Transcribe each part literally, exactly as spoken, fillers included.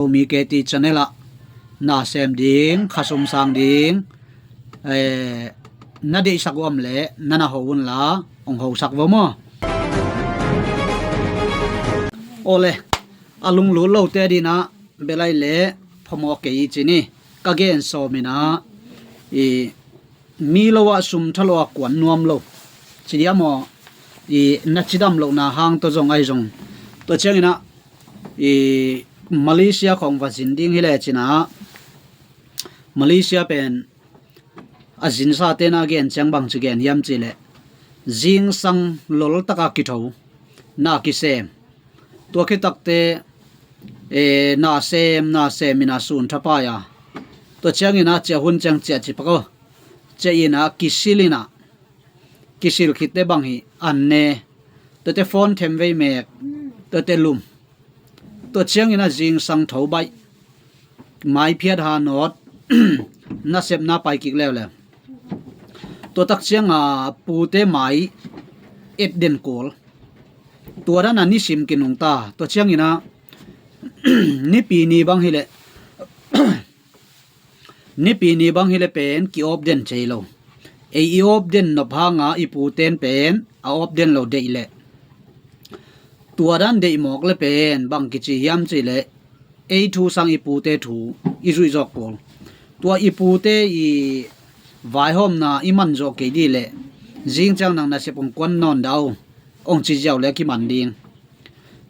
Zomi K T channel ah na sem ding, khasum sang ding, eh, na deihsak uh om leh na na ho unla, hong hosak vo maw. Awle, a lunglut lote adingin ah bel ai leh phamawh kei i ci ni. Ka gen sawm in ah, i mi lo ah sum tha lo a kuan nuam lo ci diam aw, i na cidam lohna hang tawh zong ahi zong. Tua ciangin ah, i Malaysia khawng va zin ding hi leh ci in ah, Malaysia pen a zinsate na gen ciang bang ci gen hiam cih leh, zingsang lol taka kitho, na kisem. Tua khit takte, eh, na sem, na sem in ah sun thapai a. Tua ciangin ah ciah hun ciang ciah ci pak aw. Ciah in ah kisil in ah, kisil khitte bang hi, an ne. Tuate phone them vei mek, tuate lum. Tua ciangin ah zingsang tho baih, mai phiat ha nawt, nasepna pai kik leuleu. Tua tak ciang a pute mai et den kul. Tua dan a nisim kinungta. Tua ciangin ah Nipi ni bang hi leh, Nipi ni bang hi leh pen ki-awp den thei lo. Ei i awp den nop hang a i puten pen a awp den lo deih leh, tua dan deih mawk leh pen bang kici hiam cih leh, ei thu sang i pute thu i zuih zawk kul. Tua i pute i vaihawmna i man zawh kei ding leh, zing ciang nang nasep hong kuan nawn dah o, hong ci ziau leh kiman ding.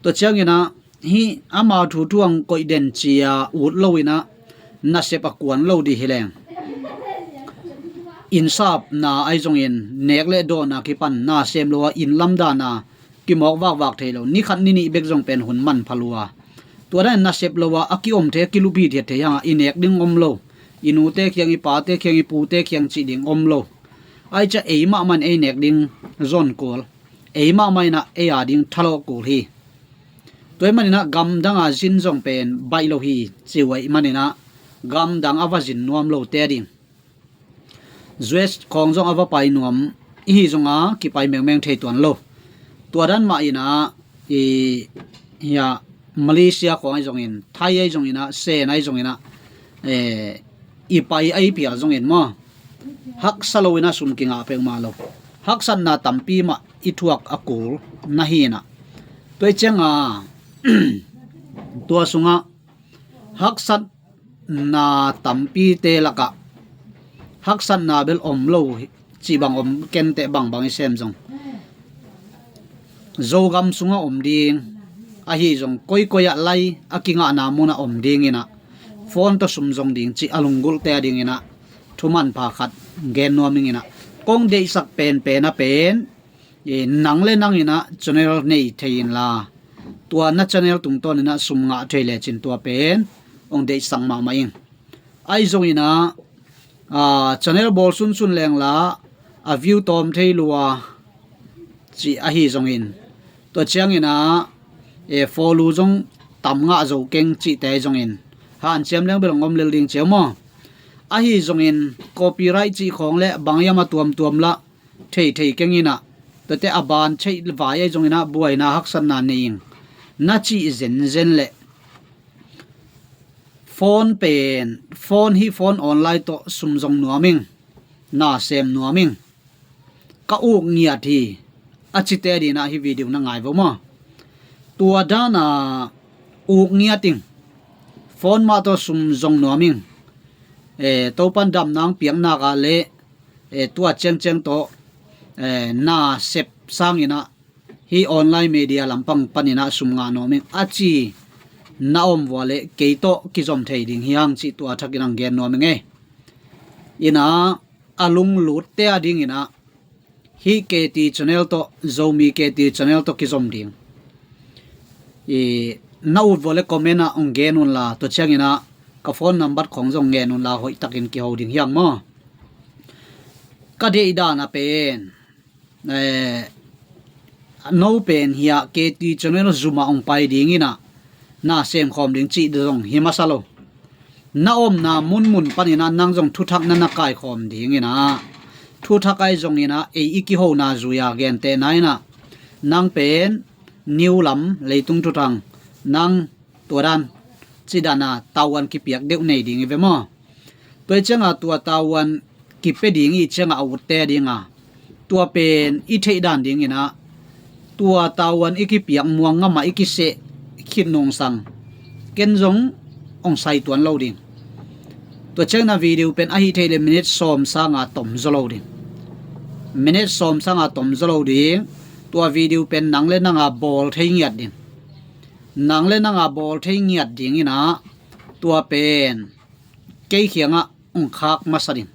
Tua ciangin ah, hih amau thu thu hong koih den ci a ut lo in ah, nasep a kuan lo ding hi leng, inn sapna ahi zongin, nek leh dawn a kipan na sem lo a, inn lam dan a kimawk vakvak thei lo, ni khat ni nih bek zong pen hun manpha lua. Tua dan nasep lo a, a ki-om thei, a kilup hithiat thei hang a, i nek ding om lo. I nute kiang, i pate kiang, i pute kiang cih ding om lo. Ahih ciang ei mahmah in ei nek ding zon kul. Ei mahmah in ah ei a ding thalawh kul hi. Tua ahih manin ah gamdang a zin zong pen baih lo hi, ci uh ahih manin ah gamdang a va zin nuam lote ading. U S khawng zong a va pai nuam i hi zong a, kipai mengmeng thei tuan lo. Tua dan mah in ah, i, hia, Malaysia khawng ahi zongin, Thai ahi zongin ah, Sen ahi zongin ah, eh, i pai ahi phial zongin maw, haksa lo in ah sum kingah peuhmah lo. Haksatna tampi mah i thuak a kul na hi in ah. Tua ahih ciang a, tua sungah haksatna tampite lakah haksatna bel om lo hi, cih bang om kenteh, bangbang i sem zong, Zogam sungah om ding, ahi zong koikoi ah lai a kingahna munah om ding in ah, phone tawh sum zong ding cih a lunggulhte adingin ah thu manpha khat gen nuam ing in ah, kong deihsak penpen a pen, i, nang le nang in ah channel nei thei inla, tua na channel tungtawn in ah sum ngah thei lecin tua pen hong deihsak mahmah ing. Ahi zongin ah, a, channel bawl sunsun leng la, a view tawm thei lua, cih ahi zongin, tua ciangin ah, e, follow zong tam ngah zo keng cihte ahi zongin, hanciam leng bel hong om lel ding ci a maw. Ahi zongin copyright cih khawng le bang hiam a tuamtuam lah theithei keng in ah, tuate a ban theih vai ahi zongin ah buaina haksatna nei ing, na cih zenzen leh, phone pen, phone hih phone online tawh sum zong nuam ing, na sem nuam ing, ka uk ngiat hi, a cite adingin ah hih video na ngai vo maw. Tua dan a uk ngiat ing, phone mah tawh sum zong nuam ing, e, Topan damna hong piak nak leh, e, tua ciangciang tawh, e, na sep sangin ah hih online media lampang panin ah sum ngah nuam ing, a ci na om vua leh kei tawh kizom thei ding hi hang cih tua thakin hong gen nuam ing ei. In ah, a lunglutte adingin ah hih K T channel tawh, Zomi K T channel tawh kizom ding, i, na ut vua leh comment ah hong gen unla, tua ciangin ah ka phone number khawng zong ngen unla, hoihtakin kiho ding hi hang maw. Ka deih dan a pen, e, no pen hih K T channel zum ah hong pai dingin ah, na sem khawm ding cih zong hi masa lo. Na omna munmun panin ah nang zong thuthak na na kaikhawm dingin ah, thuthak ahi zongin ah ei i kihona zui a gentehna in ah, nang pen new lam, leitung thuthang, nang tua dan ci dan a tavuan kipiak deuh nei ding hi ve maw. Tua hi cianga tua tavuan kipia ding hi cianga a utte dinga tua pen i theih dan dinginah tua tavuan i kipiak muang ngamah i kiseh khit nungsang ken zong ong sai tuan lo ding. Tua ciangin a video pen ahi theih le minit sawm sanga tom zaw lo ding. Minit sawm sanga tom zaw lo ding. Tua video pen nang le nanga bawl thei ngiat ding. Nang le nanga bawl thei ngiat dinginah tua pen kei khiangah ong khak masa ding.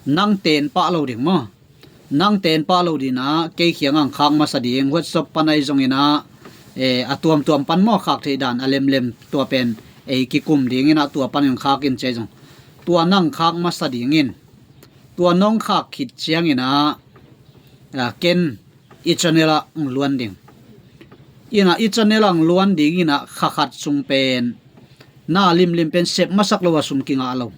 Nang ten pah lo ding maw? Nang ten pah lo dinah kei khiangah ong khak masa ding. WhatsApp pan ahi zonginah eh, a tuamtuam pan maw khak theih dan a lemlem tua pen ei kikum dinginah tua panin khak in ci ahi zong tua nang khak masa dingin tua nong khak khit cianginah ah, ken i channel ah ong luan ding. Inah i channel ah ong luan dinginah kha khat sung pen na limlim pen sep masak lo a sum kingah lo.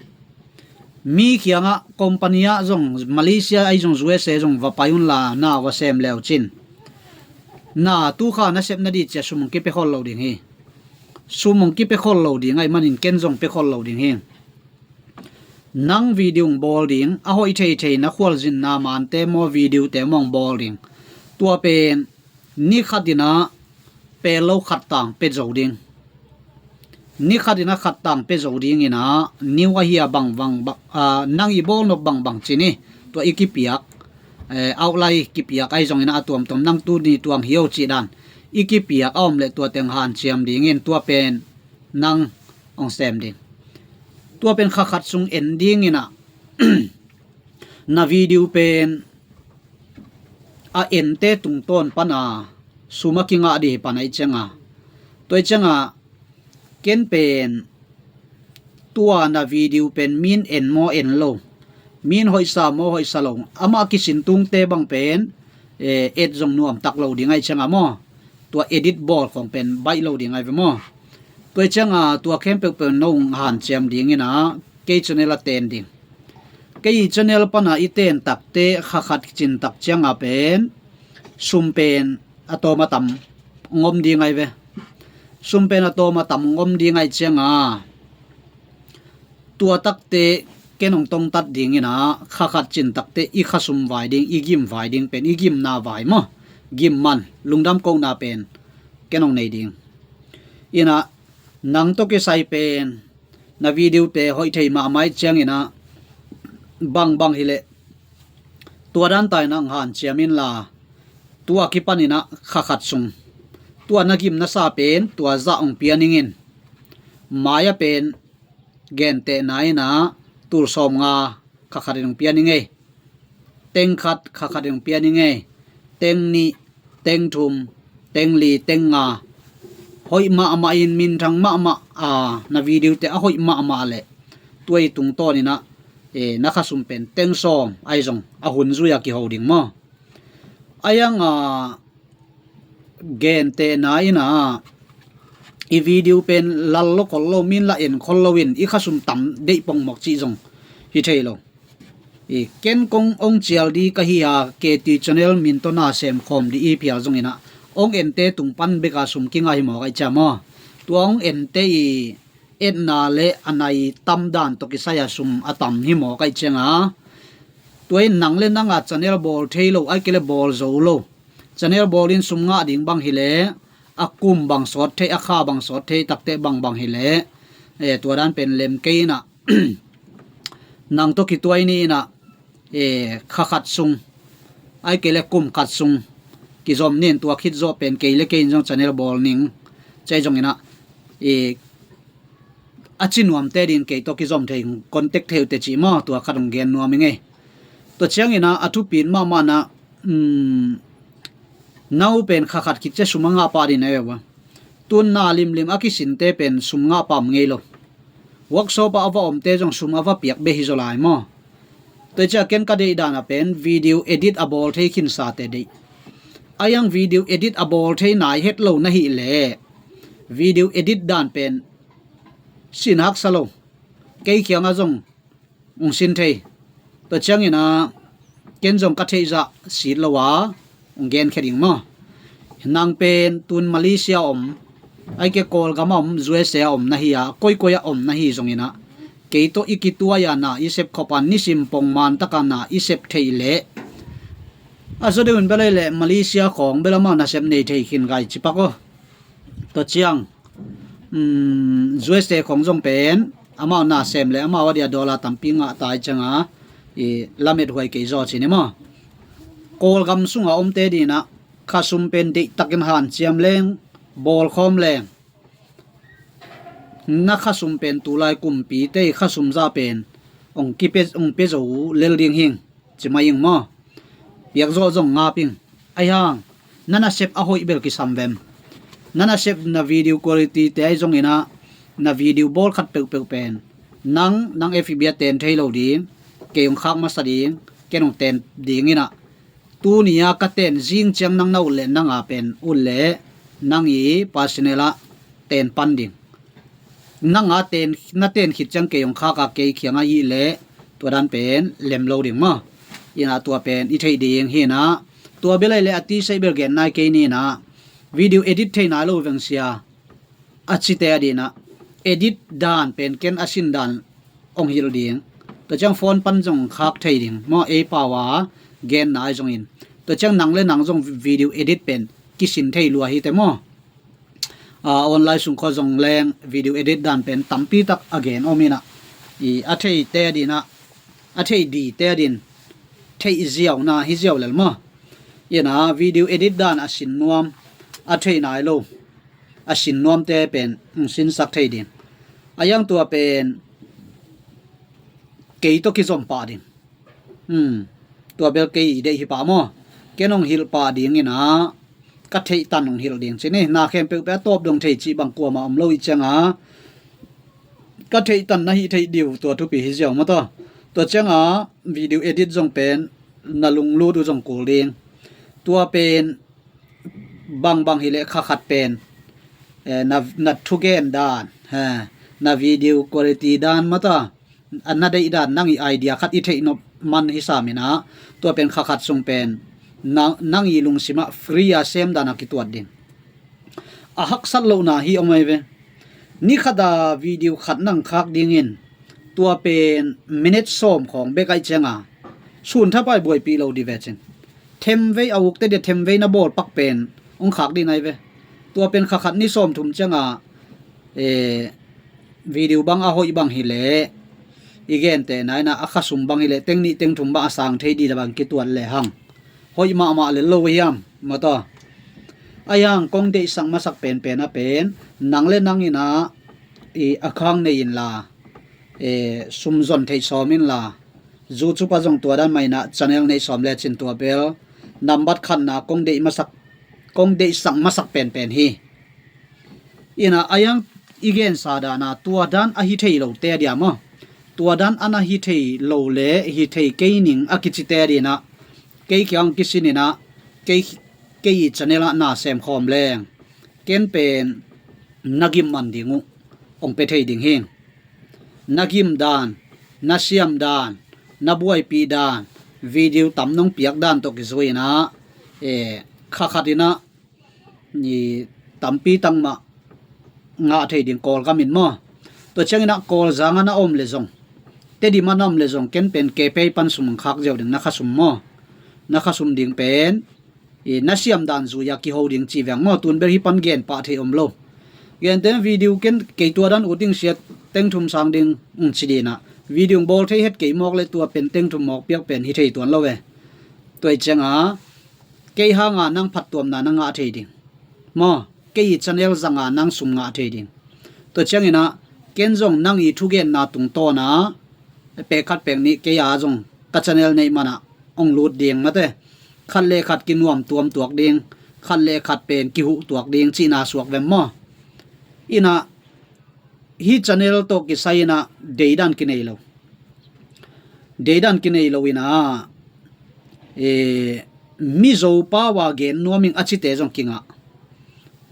Mi khiangah company ah zong Malaysia ahi zong U S A zong va pai unla na va sem leu cin na tu kha na sepna di cia sum ong kipia khol lo ding hi. Sum ong kipia khol lo ding ahi manin ken zong pia khol lo ding hi. Nang video ong bawl ding a hoih theithei na khualzinna mante maw video te maw ong bawl ding. Tua pen ni khat inah pel lo khat tang pia zo ding. Ni khat inah khat tang pia zo dinginah niu ahi a bangbang nang i bawl nop bangbang cin hi. Tua i kipiak eh, outline kipiak ahi zonginah a tuamtuam nang tuni tuang hi o cih dan i kipiak a om le tua teng hanciam dingin tua pen nang ong sem ding. Tua pen kha khat sung en dinginah na video pen a ente tungtawn pana sum a kingah dih pana i cianga tua i cianga ken pen tua na video pen min en maw en lo, min hoihsa maw hoihsa lo, amah kisin tungte bang pen eh, et zong nuam tak lo ding ahi cianga maw? Tua edit bawl khong pen baih lo ding ahi ve maw? Tua i cianga tua khempeuh pen nong hanciam dinginah kei channel a ten ding. Kei channel pana i ten takte kha khat cin tak cianga pen sum pen a tawm a tam ngom ding ahi ve. Sum pen a tawm a tam ngom ding ahi cianga tua takte ken ong tongtat dinginah kha khat cin takte i kha sum vai ding i gim vai ding pen i gimna vai maw? Gim man lungdam kohna pen ken ong nei ding. Inah nang tawh kisai pen na video te hoih thei mahmah i cianginah bangbang hileh tua dan tainah ong hanciam inla tua kipaninah kha khat sung tua na gim nasa pen tua zah ong pia ningin. Mai-a pen gentehna inah tul sawm nga kha khat in ong pia ning ei. Teng khat kha khat in ong pia ning ei. Teng nih, teng thum, teng li, teng nga, hoih mahmah in minthang mahmah a na video te a hoih mahmah leh tua i tungtawninah eh, na kha sum pen teng sawm ahi zong a hun zui a kiho ding maw? Ahi hanga gentehna inah i video pen lal lo khol lo min la en khol loin i kha sum tam deih pongmawk cih zong hi thei lo. I ken kong ong cial di ka hi a K T channel min tawh na sem khawm di i phial zonginah ong ente tung pan beka sum kingah hi mawk ahi ciang maw? Tua ong ente i etna le a nai tam dan tawh kisai a sum a tam hi mawk ahi cianga tua in nang le nanga channel bawl thei lo ahi kei le bawl zo lo channel bawlin sum ngah ding bang hileh a kum bang sawt thei a kha bang sawt thei takte bangbang hileh eh, tua dan pen lem kei inah nang tawh kituai ni inah eh, kha khat sung ahi kei le kum khat sung kizom nin tua khit zawh pen kei le kei in zong channel bawl ning cei zonginah eh, a ci nuamte din kei tawh kizom thei contact thei uh teci maw tua khat ong gen nuam i ngei. Tua cianginah a thupit mahmahna um, na uh pen kha khat khit cia sum a ngah pah din a eu a tun na limlim a kisinte pen sum ngah pam ngei lo. Workshop ah a va omte zong sum a va piak beh hi zaw lai maw? Tua cia ken ka deih dana pen video edit a bawl thei khinsate deih. A iang video edit a bawl thei nai het lo na hih leh video edit dan pen sin haksa lo. Kei khiangah zong ong sin thei. Tua cianginah ken zong ka theihzah sit lo a ong genkhia ding maw? Nang pen tun Malaysia om Ai ke Kawlgam a om, U S A a om na hi a, koikoi a om na hi zongin ah, kei tawh i kituai a na i sep khop a, nisim pongman tak a na i sep theih leh, a zaw deuhin bel ei leh Malaysia khawng bel amau nasep nei thei khin gai ci pak aw. Tua ciang, um, U S A khawng zong pen amau nasem leh amau a dia dollar tampi ngah ta i ciang a, i lamet huai kei zaw ci ni maw. Kawlgam sung a omte ding in ah khasum pen deihtakin hanciam leng, bawlkhawm leng, na khasum pen tulai kumpite i khasum zah pen ong kipe, ong pe zo lel ding hing, ci mai ing maw. Piak zawh zong ngap ing. Ahi hang na nasep a hoih bel kisam vem? Na nasep, na video quality te ahi zongin ah, na video bawl khat peuhpeuh pen nang, nang F B a ten thei lo ding, kei ong khak masa ding, ken ong ten ding in ah, tuni a ka ten zing ciang nang na ut leh, nang a pen ut leh, nang i personal ah ten pan ding. Nang a ten, na ten khit ciang kei ong khak a, kei kiang a hih leh tua dan pen lem lo ding maw. In ah tua pen i theih ding hi in ah, tua bel ei leh a ti sei bel gen nai kei ni in ah, video edit thei nai lo veng sia, a cite a ding in ah, edit dan pen ken a sin dan ong hilh ding. Tua ciang phone pan zong khak thei ding maw, ei pau a genna ahi zongin. Tua ciang nang le nang zong video edit pen kisin thei lua hi te maw. A, online sung khawng zong leng video edit dan pen tampi tak a gen om in ah, i a theite a ding in ah, a thei dite a ding in, theih ziau na hi ziau lel maw. In ah video edit dan a sin nuam, a thei nai lo, a sin nuamte pen ong sinsak thei ding. A yang tua pen kei tawh kizom pah ding. Hmm. Tua bel kei i deih hi pah maw. Ken ong hilh pah ding in ah, ka theih tan ong hilh ding ci ni. Na khempeuh pen a tawp dong thei cih bang kuamah om lo i ciang a, ka theih tan na hih theih ding uh tua thupi hi ziau maw taw. Tua ciang a video edit zong pen na lunglut uh zong kul ding. Tua pen bangbang hi leh kha khat pen, eh, na, na thugen dan, eh, na video quality dan maw taw, a na deih dan, nang i idea khat i theih nop man hi sam in ah, tua pen kha khat sung pen na, nang i lungsim ah free a sem dan a kituat ding. A haksat lohna hi om ai ve. Ni khat a video khat nang khak ding in, tua pen minute sawm khawng bek ahi ciang a, sun thapai buaipih lo ding ve cin. Themvei a ukte dia themvei na bawl pak pen ong khak ding ai ve. Tua pen kha khat ni sawm thum ciang a, eh, video bang a hoih bang hi leh, i gente na in ah a khasum bang hi leh teng nih teng thum bang a sang thei ding a bang kituat lehang, hoih mahmah lel lo hiam maw taw. Ahi hang kong deihsak masak penpen a pen, nang le nang in ah i account nei in la, eh, sum zon theih sawm in la, YouTube ah zong tua dan mah in ah channel neih sawm le cin tua bel nambat khatna kong deih masak, kong deihsak masak penpen hi. In ah a yang i gensa dan a, tua dan a hi thei lote a dia maw, tua dan a na hi thei lo le hi thei kei ning a kicite a ding in ah, kei kiang kisin in ah, kei, kei i channel ah na sem khawm leng, ken pen na gim man ding uh ong pe thei ding hing. Na gim dan, na siam dan, na buaipih dan, video tam nong piak dan tawh kizui in ah, eh, kha khat in ah, i tampi tang mah ngah thei ding Kawlgam in maw. Tua ciang in ah Kawlzang a na om le zong, Tedim a na om le zong, ken pen kei pei pan sum ong khak ziau ding, na khasum maw. Na khasum ding pen i na siam dan zui a kiho ding ci veng maw, tun bel hi pan gen pah thei om lo. Gente video ken kei tua dan ut ding sia, teng thum sang ding ong ci ding in ah, video ong bawl thei het kei mawk le tua pen teng thum mawk piak pen hi thei tuan lo ve. Tua i ciang a, kei hang a nang phattuamna na ngah thei ding maw, kei i channel zang a nang sum ngah thei ding. Tua ciang in ah, ken zong nang i thugenna tungtawn a, pek khat pek nih kei a zong ka channel neih man ah ong lut ding mate. Khat le khat kinuam tuam tuak ding, khat le khat pen kihuh tuak ding cihna suak vem maw. In ah, hi channel tawh kisai in ah deidan kinei lo. Deidan kinei lo in ah, eh, mi Zopau a gen nuam ing a cite zong kingah.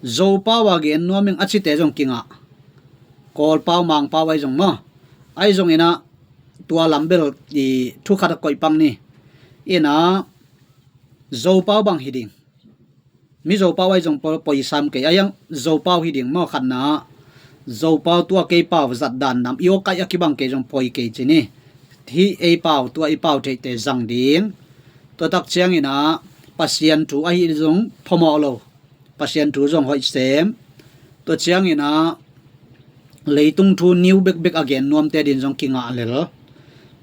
Zopau a gen nuam ing a cite zong kingah. Kawlpau, Mangpau ahi zong maw. Ahi zong in ah, tua lam bel i thu khat a koih pang ni. In ah, Zopau bang hi ding. Mi Zopau ahi zong poi, poi sam kei, a hiang Zopau hi ding maw, khatna. Zopau tua kei pau zat dan nam i aw kaih a kibang kei zong poi kei ci ni. Hih ei pau tua i pau theihte zang ding. Tua tak ciangin ah Pasian thu ahi zong phamawh lo, Pasian thu zong hoih sem. Tua ciangin ah leitung thu niu bekbek a gen nuamte din zong kingah lel.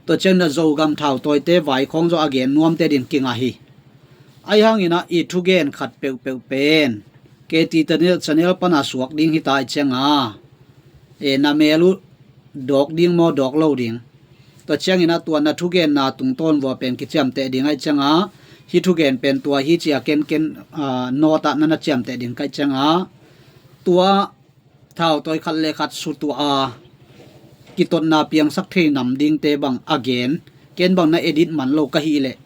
Tua ciangin ah Zogam thautawite vaikhawng zong a gen nuamte din kingah hi. Ahi hangin ah i thugen khat peuhpeuh pen K T channel, channel pana suak ding hita i cianga, e, na mel uh dawk ding maw, dawk lo ding? Tua ciangin ah tua na thugenna tungtawn vua pen kiciamteh ding ahi cianga, hih thugen pen tua hi ci a kenken, a, nawtah na na ciamteh ding ka hih cianga, tua thautawi khat le khat sutuah a kitotna piangsak thei nam dingte bang a gen, ken bang na edit man lo ka hih leh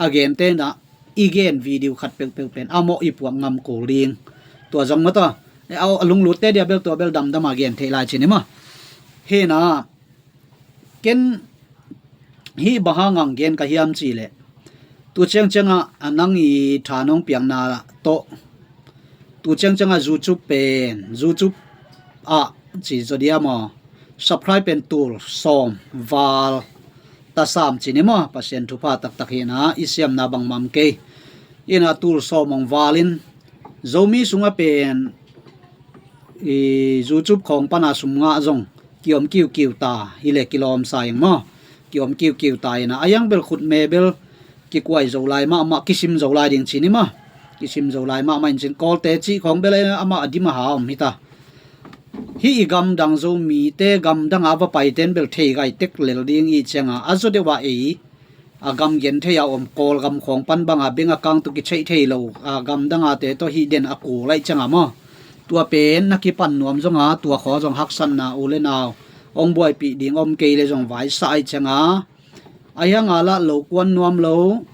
a gente na i gen video khat peuhpeuh pen a mawh i puak ngam kul ding. Tua zong maw tua, e, a, a lunglutte dia bel tua bel damdam a gen theih lai ci ni maw. Hina, ken hih bang hang ang gen ka hiam cih leh, tu ciangciangah a nang i tha nong piakna tawh, tu ciangciangah YouTube pen, YouTube ah ci zaw dia maw, subscribe pen tul sawm val ta sam ci ni maw, Pasian thupha taktak hina, i siamna bangmah om kei. Ina tul sawm hong valin, Zomi sungah pen i YouTube khawng pana sum ngah zong kiom kiukiu ta hi le, kilawm sa ing maw? Kiom kiukiu ta ina, a hiang bel khutme bel kikuai zo lai mahmah, kisim zo lai ding ci ni maw? Kisim zo lai mahmah in cin, Kawlte cih khawng bel amah a dim a ha om hita. Hih i gamdang Zomite gamdang a va paiten bel thei gai tek lel ding i cianga, a zaw deuh a ei a gam gen thei a om, Kawlgam khawng pan banga beng a kang tu kitheih thei lo, a gamdang a te tawh hih den a kul aih cianga maw? Tua pen na kipan nuam zonga, tua khaw zong haksatna u le nau hong buaipih ding om kei le zong vaisa aih cianga, a hianga lah lo kuan nuam lo,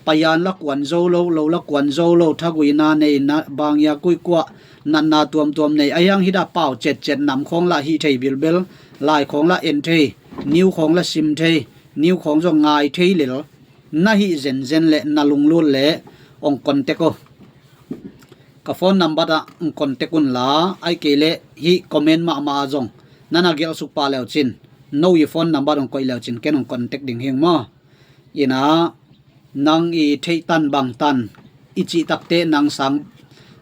payan la kuan zo lo, lo la kuan zo lo, thaguina nei, na bangia kuihkuah, natna tuamtuam nei, a hiang hita pau cetcet nam khawng lah hih thei bilbel, lai khawng lah en thei, niu khawng lah sim thei, niu khawng zong ngai thei lel na hih zenzen le na lunglut le ong contact o. Ka phone number ah ong contact un la, ai kei le hih comment mahmah a zong na na gelh suk pah leu cin, no i phone number ong koih leu cin ken ong contact ding hing maw? Ina, nang i theih tan bang tan, i cih takte nang sang,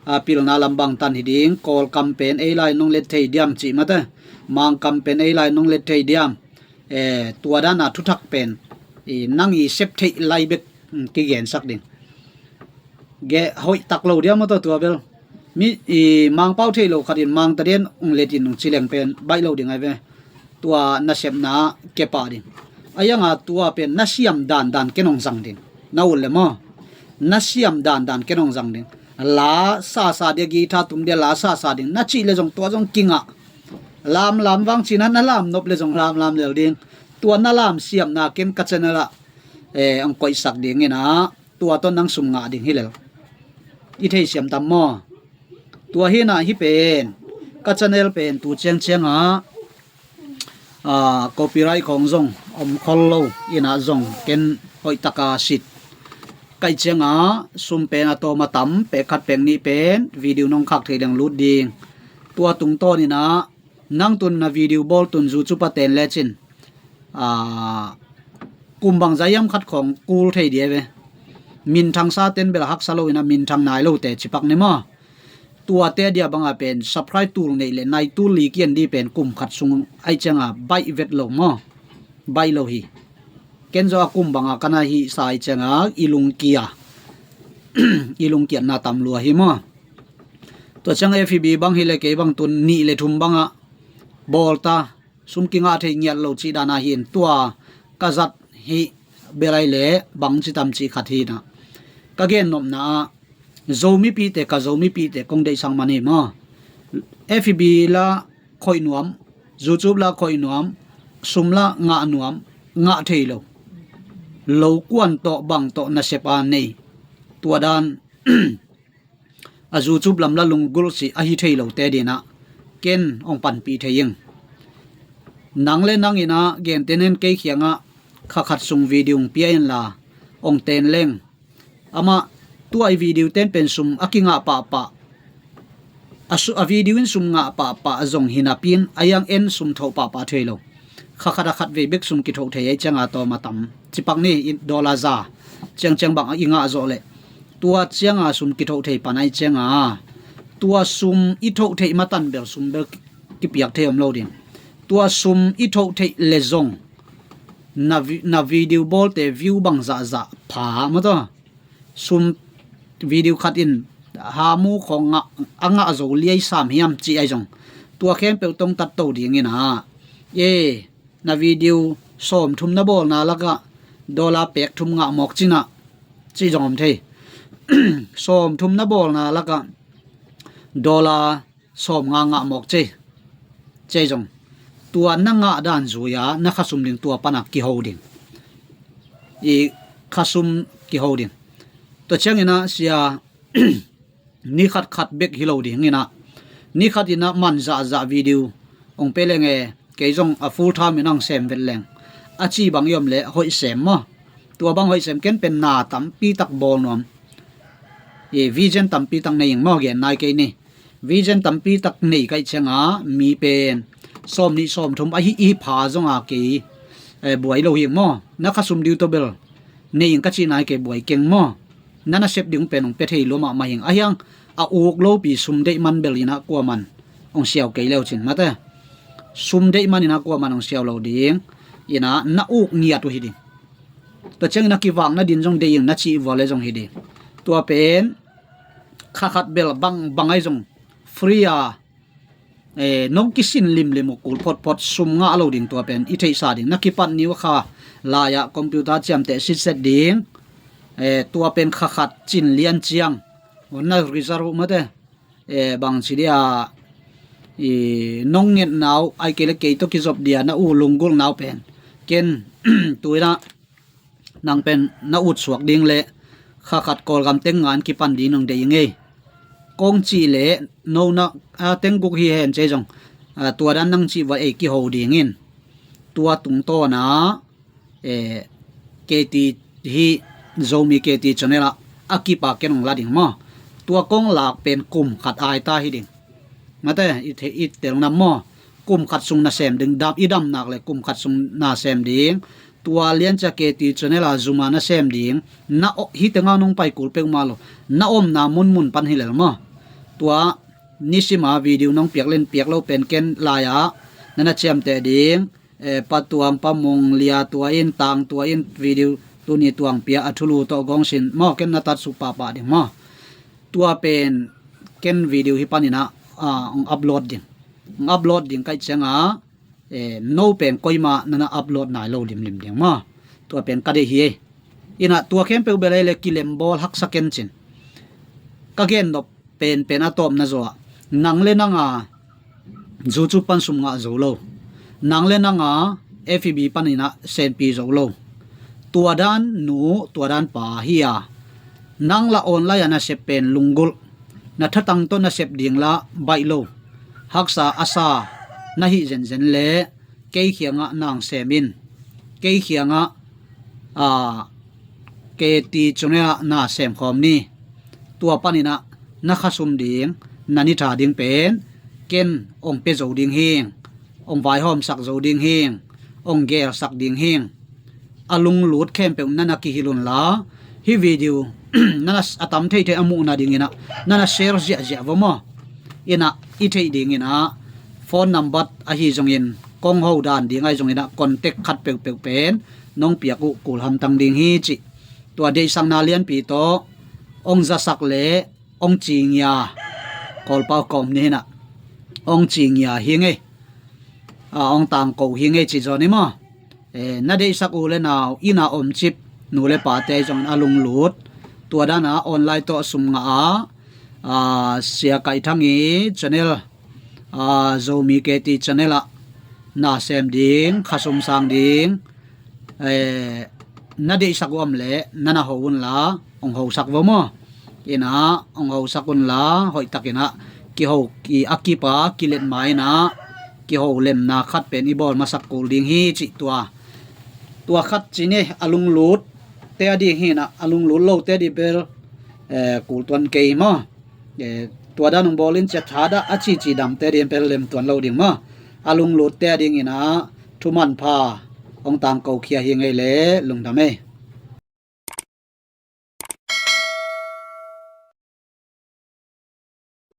a, pilna lam bang tan hi ding, Kawlkam pen ei lai nong let thei diam cih mate, Mangkam pen ei lai nong let thei diam, e, tua dana thuthak pen, i, nang i sep theih lai bek, mm, kigensak ding. Ge hoih tak lo diam maw tua, tua bel. Mi, i, Mangpau thei lo khat in Mangtadian ong let in ong ci leng pen baih lo ding ai ve. Tua nasepna kepah ding. A hianga tua pen na siam dandan ken ong zang ding. Na ut le maw? Na siam dandan ken ong zang ding. La sasa dia, guitar tum dia la sasa ding na cih le zong tua zong kingah. Lamlam vang cina na lam nop le zong lamlam lel ding. Tua na lam siamna ken ka channel ah, e, ong koihsak ding ina, tua tawh nang sum ngah ding hi lel. I theisiam tam maw? Tua hina hih pen, ka channel pen tu ciangciangah, a, copyright khawng zong om khol lo ina zong ken hoih taka sit. Kaih ciangah sum pen a tawm a tam, pek khat pek nih pen video nong khak thei ding lut ding. Tua tungtawn ina nang tun na video bawl tun YouTube a ten lecin, a, kum bang zai hiam khat khawng kul thei dia ve. Minthang sa ten bel haksa lo ina minthang nai lote cipak ni maw? Tuate dia banga pen subscribe tul neih le nai tul li kian di pen kum khat sung aih cianga baih vet lo maw? Baih lo hi. Ken zaw a kum banga ka na hih sa aih cianga i lungkia, i lungkiatna tam lua hi maw? Tua ciang F B bang hi le kei bang tun nih le thum banga bawl ta, sum kingah thei ngiat lo cih dana hi in, tua ka zat hih belai le bang ci tam cih khat hi na. Ka gen nopna ah Zomipihte, ka Zomipihte kong deihsak man hi maw? F B la khoih nuam, YouTube la khoih nuam, sum la ngah nuam, ngah thei lo. Lo kuan tawh bang tawh nasep a nei, tua dan a YouTube lam la lunggulh si ahi thei lote dinah ken ong panpih thei ing. Nang le nang inah gentehnen kei khiangah kha khat sung video ong pia inla ong ten leng, amah Tua i video ten pen sum a kingah pahpah, a, su, a video in sum ngah pahpah a zong hi napi in a hiang en sum thoh pahpah thei lo. Kha khat a khat vei bek sum kithoh thei ahi cianga tawm a tam cipak ni, i dollar za ciangciang bang i ngah zawh leh tua cianga sum kithoh thei pan ahi cianga tua sum i thoh theih matan bel sum bel kipiak thei om lo ding. Tua sum i thoh theih le zong na, vi, na video bawlte view bang zahzah pha maw taw. Sum video khat in hamu khawng ngah, a ngah zo liai sam hiam cih ahi zong tua khempeuh tong tat to dingin a, e, na video sawm thum na bawlna lakah dollar pek thum ngah mawk cinah cih zong om thei. Sawm thum na bawlna lakah dollar sawm nga ngah mawk cei, cei zong tua na ngah dan zui-a na khasum ding tua pana kiho ding. I khasum kiho ding. Tua ciangin a sia ni khat khat bek hi lo dingin a, ni khat in a man zahzah video hong pe leng e, kei zong a full time in ang sem vet leng a ci bang i om leh hoih sem maw? Tua bang hoih sem ken pen na tampi tak bawl nuam. E, vision tampi tak nei ing maw, gen nai kei ni. Vision tampi tak nei kaih cianga mi pen sawm nih sawm thum ahi i pha zonga kei, e, buai lo hi ing maw? Na khasum diu tawh bel nei ing ka ci nai kei, buai keng maw? Na nasep ding pen hong pia thei lua mahmah hi ing. A hiang a uk lopi sum deih man bel in a kuaman hong siau kei leu cin mate. Sum deih man in a kuaman hong siau lo ding. In a na uk ngiat uh hi ding. Tua ciangin a kivakna din zong deih ing na cih vua le zong hi ding. Tua pen kha khat bel bang, bang ahi zong free a, e, nong kisin limlim uh kul photphot sum ngah lo ding tua pen i theihsa ding. Na kipat ni uh kha lai-ah computer ciamteh sitset ding. E, tua pen kha khat cin lian ciang na result uh mate. E, bang ci dia, i, nong ngetna uh ai kei le kei tawh kizop dia na u lunggulhna uh pen ken tu in a nang pen na ut suak ding le kha khat Kawlgam teng ngan kipan ding nong deih ing ei. Kong cih leh no na, a, teng guk hi hen cei zong, a, tua dan nang cih vua ei kiho dingin tua tungtawn a, e, K T hi, Zomi K T channel ah a kip a ken hong la ding maw? Tua kong lak pen kum khat ai ta hi ding. Mate, i, i tel nam maw? Kum khat sung na sem ding, dam, i dam nak le kum khat sung na sem ding. Tua Liancia K T channel a zum a na sem ding. Na o, hi tengah nong pai kul peuhmah lo. Na omna munmun pan hi lel maw? Tua nisim a video nong piak len piak lo pen ken lai-ah na na ciamteh ding. E, Pa Tuang, Pa Mung, Lia tua in, Tang tua in video tuni tuang pia a thulu tawh gawng sin maw, ken na tat suk pahpah ding maw? Tua pen ken video hi panin a, a, hong upload ding. Hong upload ding kaih cianga, e, no pen koima na na upload nai lo limlim ding maw? Tua pen ka deih hi ei. In a tua khempeuh bel ei le kilem bawl haksa ken cin. Ka gen nop penpen a tawpna zaw ah nang le nang a YouTube pan sum ngah zo lo, nang le nang a F B panin a senpi zo lo, tua dan nu, tua dan pa hi a, nang la online a nasep pen lunggulh, na thatang tawh nasep ding la baih lo, haksa a sa na hih zenzen le kei khiangah nang sem in, kei khiangah, a, K T channel ah na sem khawm ni. Tua panin a na khasum ding, na ni tha ding pen ken hong pia zo ding hi ing, hong vaihawmsak zo ding hi ing, hong gelsak ding hi ing. A lunglut khempeuh na na kihilh unla, hih video na na a tam theithei a muhna dingin a na na share ziahziah va maw? In a i theih dingin a phone number ahi zongin, kong ho dan ding ahi zongin a contact khat peuhpeuh pen nong piak uh kul hamtang ding hi cih. Tua deihsakna lianpi tawh hong zasak le hong cingia, Kawlpau kawm ni hi in a, hong cingia hi ngei, a, hong tangko hi ngei ci zaw ni maw? E, na deihsak u le nau, inn a omcip nu le pate zong a lunglut, tua dan a online tawh sum ngah a, a, Sia Kaih Thang i channel, a, Zomi K T channel ah na sem ding, khasum sang ding, e, na deihsak uh om leh na na ho unla, hong hosak va maw? In a hong hosak unla, hoihtakin a kiho, ki, a kip a kilet ma in a kiho lemna khat pen i bawl masak kul ding hi cih tua. Tua khat ci ni, a lunglut te a ding hi in a, a lunglut lo te a ding bel eh, kul tuan kei maw. Eh, tua dan hong bawl in ciat thadah a cici damte ding pen lem tuan lo ding maw. A lunglutte a dingin ah thumanpha hong tangkokhia hi ing ei leh lungdam ei.